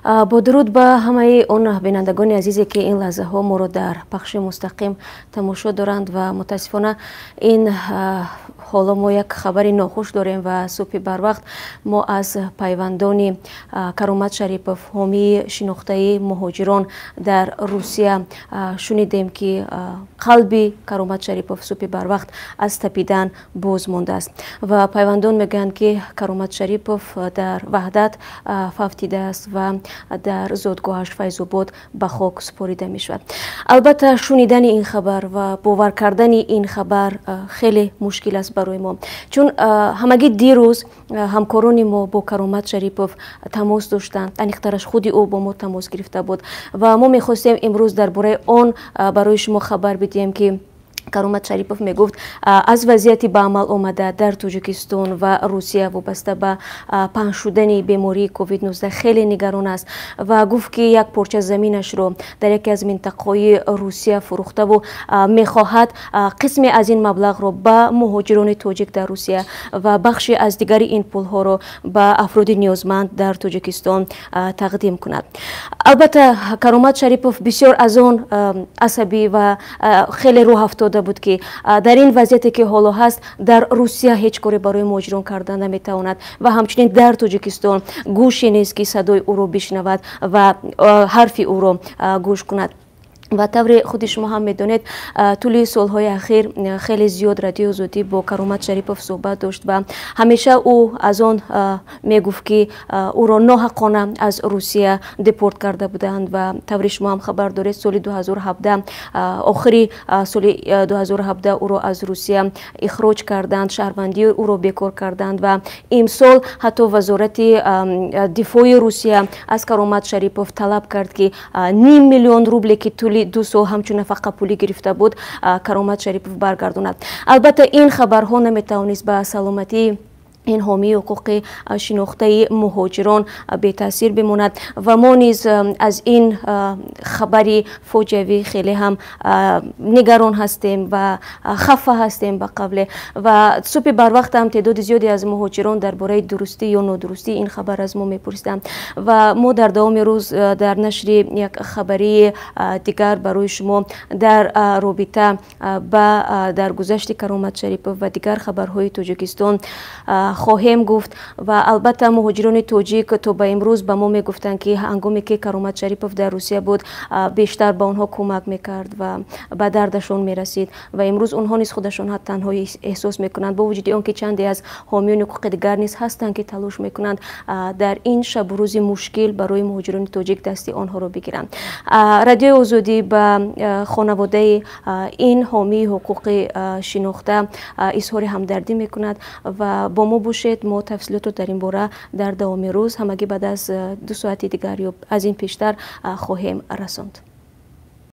Бо дуруд ба ҳамаи он бинандагони азизе, ки ин лаҳзаҳо моро дар пахши мустақим тамошо доранд. Ва мутаассифона, ин ҳоло мо як хабари нохуш дорем ва субҳи барвақт мо аз пайвандони Каромат Шарипов, ҳомии шинохтаи муҳоҷирон дар Русия, шунидем, ки қалби Каромат Шарипов субҳи барвақт аз тапидан боз мондааст. Ва пайвандон мегӯянд, ки Каромат Шарипов дар Ваҳдат фавтидааст ва дар зодгоҳаш Файзобод ба хок супорида мешавад. Албатта, шунидани ин хабар ва бовар кардани ин хабар хеле мушкил аст барои мо, чун ҳамагӣ дирӯз ҳамкорони мо бо Каромат Шарипов тамос доштанд, аниқтараш, худи ӯ бо мо тамос гирифта буд. Ва мо мехостем имрӯз дар бораи он барои шумо хабар бидиҳем, ки Каромат Шарипов мегуфт, аз вазъияти ба амал омада дар Тоҷикистон ва Русия вобаста ба паҳн шудани бемории COVID-19 хеле нигарон аст ва гуфт, ки як порча заминашро дар яке аз минтақаҳои Русия фурӯхтаву мехоҳад қисме аз ин маблағро ба муҳоҷирони тоҷик дар Русия ва бахши аз дигари ин пулҳоро ба афроди ниёзманд дар Тоҷикистон тақдим кунад. Албатта, Каромат Шарипов бисёр аз он асабӣ ва хеле рӯҳафтода буд, ки дар ин вазъияте, ки ҳоло ҳаст, дар Русия ҳеҷ коре барои муҳоҷирон карда наметавонад ва ҳамчунин дар Тоҷикистон гӯше нест, ки садои ӯро бишнавад ва ҳарфи ӯро гӯш кунад. Ва тавре худи шумо ҳам медонед, тӯли солҳои ахир хеле зиёд Радиои Озодӣ бо Каромат Шарипов суҳбат дошт ва ҳамеша ӯ аз он мегуфт, ки ӯро ноҳаққона аз Русия депорт карда буданд. Ва тавре шумо ҳам хабар доред, соли 2017, охири соли 2017 ӯро аз Русия ихроҷ карданд, шаҳрвандии ӯро бекор карданд. Ва имсол ҳатто Вазорати дифои Русия аз Каромат Шарипов талаб кард, ки ним миллион рубле, ки тӯли 2 сол ҳамчун нафақапулӣ гирифта буд, Каромат Шарипов баргардонад. Албатта, ин хабарҳо наметавонист ба саломатии ин ҳомии ҳуқуқи шинохтаи муҳоҷирон бетаъсир бимонад. Ва мо низ аз ин хабари фоҷиавӣ хеле ҳам нигарон ҳастем ва хафа ҳастем, ба қавле. Ва субҳи барвақт ҳам теъдоди зиёде аз муҳоҷирон дар бораи дурустӣ ё нодурустии ин хабар аз мо мепурсиданд. Ва мо дар давоми рӯз дар нашри як хабарии дигар барои шумо дар робита ба даргузашти Каромат Шарипов ва дигар хабарҳои Тоҷикистон хоҳем гуфт. Ва албатта, муҳоҷирони тоҷик то ба имрӯз ба мо мегуфтанд, ки ҳангоме ки Каромат Шарипов дар Русия буд, бештар ба онҳо кӯмак мекард ва ба дардашон мерасид. Ва имрӯз онҳо низ худашон танҳоӣ эҳсос мекунанд, бо вуҷуди он ки чанде аз ҳомиёни ҳуқуқи дигар низ ҳастанд, ки талош мекунанд дар ин шабу рӯзи мушкил барои муҳоҷирони тоҷик дасти онҳоро бигиранд. Радиои Озодӣ ба хонаводаи ин ҳомии ҳуқуқи шинохта изҳори ҳамдардӣ мекунад. Ва бо мо бошед, мо тафсилотро дар ин бора дар давоми рӯз, ҳамагӣ баъд аз 2 соати дигар ё аз ин пештар, хоҳем расонд.